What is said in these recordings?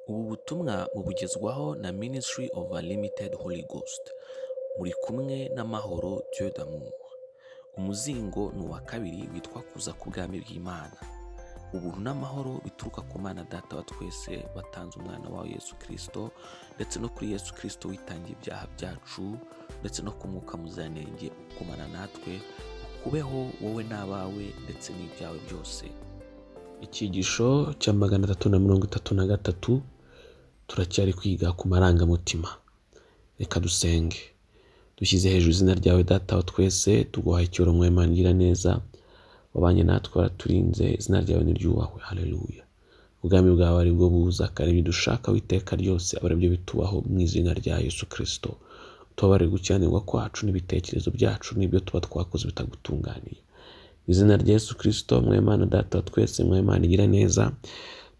Ubu butumwa mubugezwaho na Ministry of Unlimited Holy Ghost. Muri kumwe n'Amahoro Dieu d'amour. Umuzingo ni uwa kabiri witwa Kuza k'Ubwami bw'Imana. Ubuntu n'amahoro bituruka ku Mana Data wa twese watanze umwana wawe Yesu Kristo, ndetse no kuri Yesu Kristo witangiye ibyaha byacu, ndetse no ku Mwuka Muziranenge ukumana natwe, ukubeho wowe n'abawe ndetse n'ibyawe byose. Icyigisho cya 333, turacyari kwiga ku marangamutima. Reka dusenge. Dushyize hejuru izina ryawe, Data wa twese, tuguhaye icyubahiro, Imana igira neza, wabanye natwe, waraturinze, izina ryawe niryubahwe. Haleluya. Ubwami bwawe ari bwo buza, kandi ibyo dushaka witeka ryose aba ari byo bitubaho mu izina rya Yesu Kristo. Tubabarire gukiranirwa kwacu n'ibitekerezo byacu n'ibyo tuba twakoze bitagutunganiye. Izina rya Yesu Kristo, Mwimana Data wa twese, Mwimana igira neza,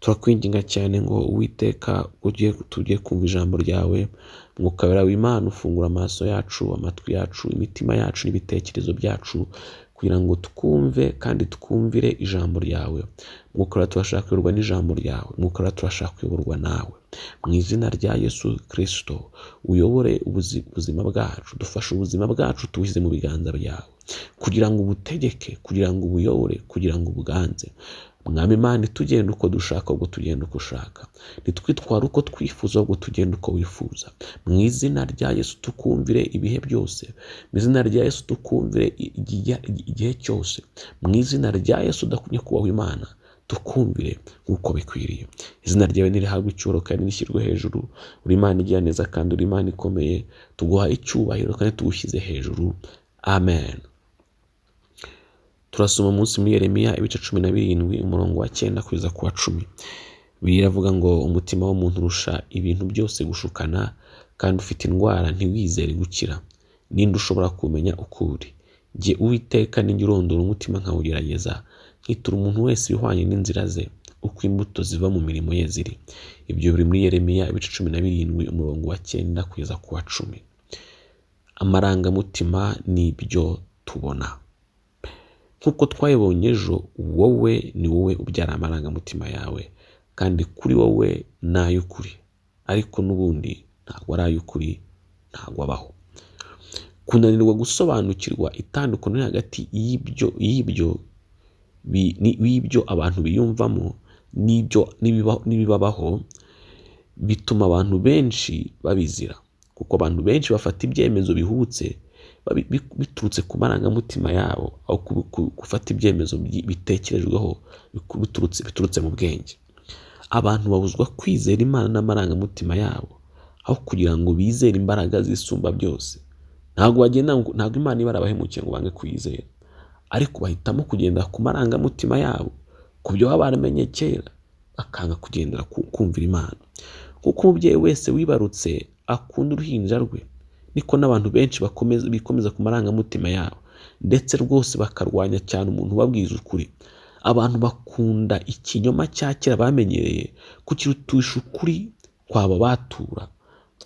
turakwinginga cyane ngo Uwiteka ugiye tugiye kumva ijambo ryawe, Mwuka Wera w'Imana ufungura amaso yacu, amatwi yacu, imitima yacu n'ibitekerezo byacu, kugira ngo twumve kandi twumvire ijambo ryawe. Mwuka Wera, turashaka kuyoborwa n'ijambo ryawe. Mwuka Wera, turashaka kuyoborwa nawe. Mu izina rya Yesu Kristo, uyobore ubuzima bwacu, dufashe ubuzima bwacu tubushyize mu biganza byawe, kugira ngo ubutegeke, kugira ngo ubuyobore, kugira ngo ubuganze. Mwami Imana, ntitugende uko dushaka, ahubwo tugende uko ushaka. Ntitwitware uko twifuza, ahubwo tugende uko wifuza. Mu izina rya Yesu, tukumvire ibihe byose. Mu izina rya Yesu, tukumvire igihe cyose. Mu izina rya Yesu, udakumye kubaho Imana, tukumvire nk'uko bikwiriye. Izina ryawe nirihabwe icyubahiro kandi rishyirwe hejuru. Uri Imana igira neza kandi uri Imana ikomeye. Tuguha icyubahiro kandi tugushyize hejuru. Amen. Turasoma umunsi muri Yeremiya ibice 17, umurongo wa 9 kugeza ku wa 10. Bibiliya iravuga ngo umutima w'umuntu urusha ibintu byose gushukana, kandi ufite indwara ntiwizere gukira. Ninde ushobora kumenya uko uri? Jye Uwiteka ninjye urondora umutima nkawugerageza, nkitura umuntu wese ibihwanye n'inzira ze, uko imbuto ziva mu mirimo ye ziri. Ibyo biri muri Yeremiya ibice 17, umurongo wa 9 kugeza ku wa 10. Amarangamutima n'ibyo tubona. Nk'uko twabibonye ejo, wowe ni wowe ubyara amarangamutima yawe, kandi kuri wowe ni ay'ukuri, ariko n'ubundi ntabwo ari ay'ukuri, ntabwo abaho. Kunanirwa gusobanukirwa itandukaniro riri hagati y'ibyo abantu biyumvamo n'ibibabaho bituma abantu benshi babizira, kuko abantu benshi bafata ibyemezo bihubutse biturutse ku marangamutima yabo, aho gufata ibyemezo bitekerejweho biturutse mu bwenge. Abantu babuzwa kwizera Imana n'amarangamutima yabo, aho kugira ngo bizere imbaraga zisumba byose. Ntabwo bagenda ngo, ntabwo Imana iba yarabahemukiye ngo bange kuyizera, ariko bahitamo kugendera ku marangamutima yabo, ku byo baba baramenye kera, bakanga kugendera kumvira Imana. Kuko umubyeyi wese wibarutse akunda uruhinja rwe, niko n'abantu benshi bikomeza ku marangamutima yabo, ndetse rwose bakarwanya cyane umuntu ubabwiza ukuri. Abantu bakunda ikinyoma cya kera bamenyereye kukirutisha ukuri kwaba batura.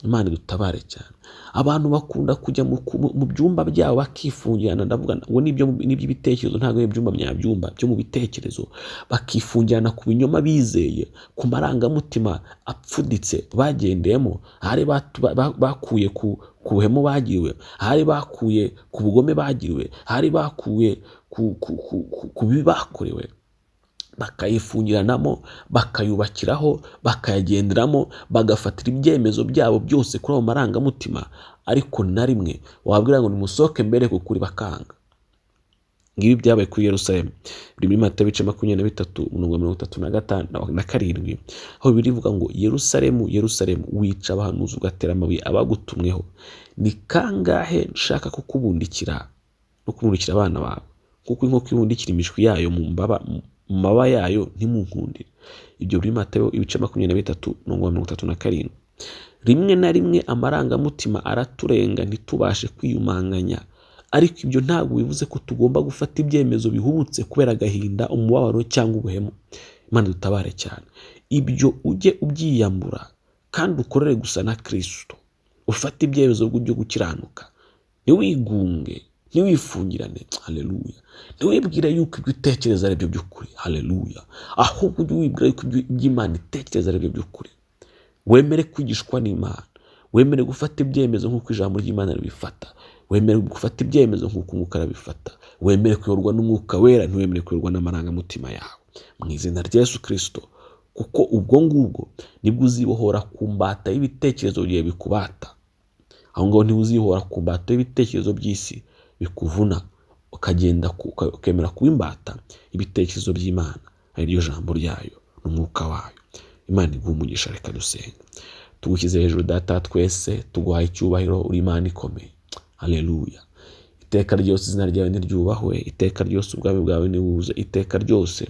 Imana idutabare cyane. Abantu bakunda kujya mu byumba byabo bakifungirana, ndavuga ngo n'iby'ibitekerezo, ntabwo ari ibyumba nyabyumba byo mu bitekerezo, bakifungirana ku binyoma bizeye, ku marangamutima apfuditse bagendeyemo, ahari bakuye ku buhemu bagiriwe, ahari bakuye ku bugome bagiriwe, ahari bakuye ku bibi bakorewe, bakayifungiranamo, bakayubakiraho, bakayagenderamo, bagafatira ibyemezo byabo byose kuri ayo marangamutima. Ariko na rimwe wabwira ngo nimusohoke mbere ku kuri, bakanga. Ngibi byabaye kuri Yerusalemu. Biri muri Matayo ibice 23, umurongo wa 35 na 7, aho Bibiliya ivuga ngo Yerusalemu, Yerusalemu, wica abahanuzi ugatera amabuye abagutumweho. Ni kangahe nshaka kukubundikira no kubundikira abana bawe, kuko inkoko ibundikira imishwi yayo mu mababa yayo, ntimunkundire. Ibyo biri Matayo ibice 23, umurongo wa 37. Rimwe na rimwe amarangamutima araturenga ntitubashe kwiyumanganya, ariko ibyo ntabwo bivuze ko tugomba gufata ibyemezo bihubutse kubera agahinda, umubabaro cyangwa ubuhemu. Imana dutabare cyane. Ibyo ujye ubyiyambura kandi ukorere gusa na Kristo. Ufate ibyemezo byo gukiranuka, ntiwigunge, ntiwifungirane. Haleluya. Ntiwibwire yuko ibyo utekereza ari byo by'ukuri. Haleluya. Ahubwo ujye wibwira yuko ibyo Imana itekereza ari byo by'ukuri. Wemere kwigishwa n'Imana, wemere gufata ibyemezo nk'uko ijambo ry'Imana ribifata, wemere gufata ibyemezo nk'uko Umwuka arabifata, wemere kuyoborwa n'Umwuka Wera, ntiwemere kuyoborwa n'amarangamutima yawe, mu izina rya Yesu Kristo. Kuko ubwo ngubwo nibwo uzibohora ku mbata y'ibitekerezo byawe bikubata. Aho ngaho ntiwuzihora ku mbata y'ibitekerezo by'isi bikuvuna, ukagenda ukemera kuba imbata y'ibitekerezo by'Imana, ari ryo jambo ryayo n'umwuka wayo. Imana iguhe umugisha. Reka dusenga. Tugushyize hejuru Data twese, tuguhaye icyubahiro, uri Imana ikomeye. Haleluya. Iteka ryose izina ryawe niryubahwe, iteka ryose ubwami bwawe nibuze, iteka ryose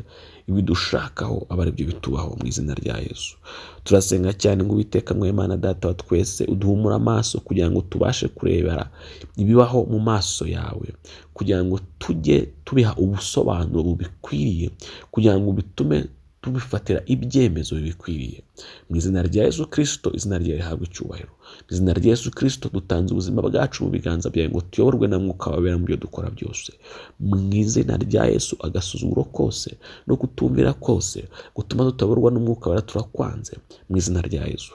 ibidushakaho aba ari byo bitubaho, mu izina rya Yesu. Turasenga cyane ngo Uwiteka Mwimana Data wa twese uduhumure amaso kugira ngo tubashe kurebera ibibaho mu maso yawe, kugira ngo tujye tubiha ubusobanuro bubikwiriye, kugira ngo bitume tubifatira ibyemezo bibikwiriye. Mu izina rya Yesu Kristo, izina ryawe rihabwe icyubahiro. Mu izina rya Yesu Kristo dutanze ubuzima bwacu mu biganza byawe ngo tuyoborwe na Mwuka wawe mu byo dukora byose. Mu izina rya Yesu, agasuzuguro kose no kutumvira kose gutuma tutayoborwa n'Umwuka Wera turakwanze, mu izina rya Yesu.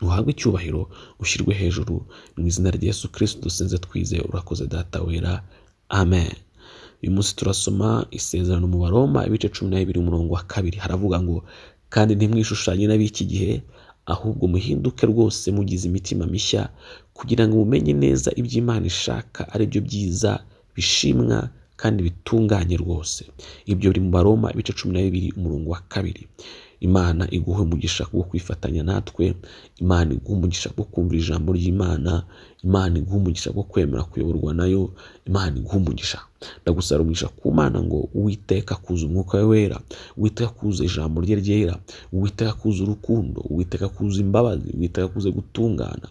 Uhabwe icyubahiro, ushyirwe hejuru, mu izina rya Yesu Kristo dusenze twizeye. Urakoze Data Wera, amen. Uyu munsi turasoma isezerano mu Baroma ibice 12 umurongo wa 2, haravuga ngo: kandi ntimwishushanye n'ab'iki gihe, ahubwo muhinduke rwose mugize imitima mishya, kugira ngo mumenye neza ibyo Imana ishaka, ari byo byiza bishimwa kandi bitunganye rwose. Ibyo biri mu Baroma ibice 12 umurongo wa 2. Imana iguhe umugisha wo kwifatanya natwe, Imana iguhe umugisha wo kumvira ijambo ry'Imana, Imana iguhe umugisha wo kwemera kuyoborwa nayo, Imana iguhe umugisha. Ndagusaba umugisha ku Mana ngo Uwiteka akuze Umwuka we Wera, Uwiteka akuze ijambo rye ryera, Uwiteka akuze urukundo, Uwiteka akuze imbabazi, Uwiteka akuze gutungana,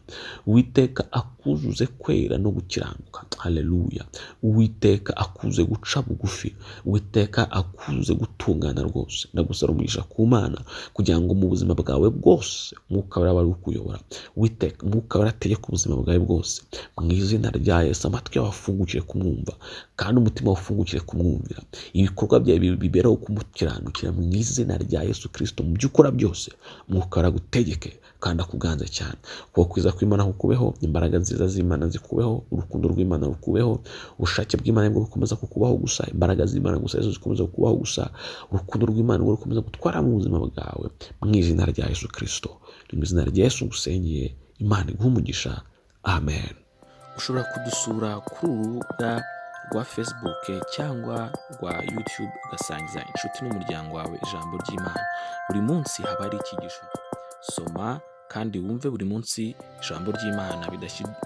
Uwiteka akuzuze kwera no gukiranuka. Haleluya. Uwiteka akuze guca bugufi, Uwiteka akuze gutungana rwose. Ndagusaba umugisha ku Mana kugira ngo mu buzima bwawe bwose Umwuka Wera abe ari kukuyobora, Uwiteka Umwuka Wera ategeke ubuzima bwawe bwose. Mu izina rya Yesu, amatwi yawe afungukire kumwumva kandi umutima ufungukire kumwumvira, ibikorwa byawe biberaho kumukiranukira, mu izina rya Yesu Kristo. Mu byo ukora byose Umwuka Wera agutegeke kandi akuganze cyane. Ukuboko kwiza kw'Imana kukubeho, imbaraga nziza z'Imana zikubeho, urukundo rw'Imana rukubeho, ubushake bw'Imana nibwo bukomeza kukubaho gusa, imbaraga z'Imana gusa arizo zikomeza kukubaho gusa, urukundo rw'Imana nibwo rukomeza gutwara mu buzima bwawe, mu izina rya Yesu Kristo. Ni mu izina rya Yesu ngusengeye, Imana iguhe umugisha. Amen. Ushobora kudusura kuri uru rubuga rwa Facebook cyangwa rwa YouTube, ugasangiza inshuti n'umuryango wawe ijambo ry'Imana. Buri munsi haba hari icyigisho. Soma kandi wumve buri munsi ijambo ry'Imana,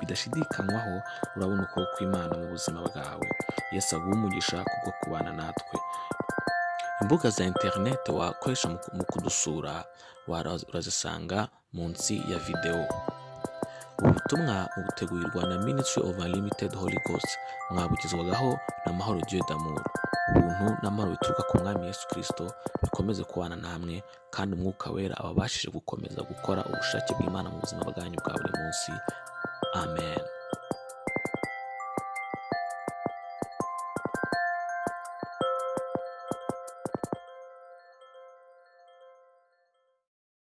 bidashidikanywaho urabona ukuboko kw'Imana mu buzima bwawe. Yesu aguhe umugisha kubwo kubana natwe. Imbuga za interineti wakoresha mu kudusura urazisanga munsi ya videwo. Ubu butumwa butegurirwa na Ministry of Unlimited Holy Ghost, mwabugezwagaho na Mahoro Dieu d'amour. Ubuntu n'amahoro bituruka ku Mwami Yesu Kristo bikomeze kubana namwe, kandi Umwuka Wera ababashije gukomeza gukora ubushake bw'Imana mu buzima bwanyu bwa buri munsi. Amen.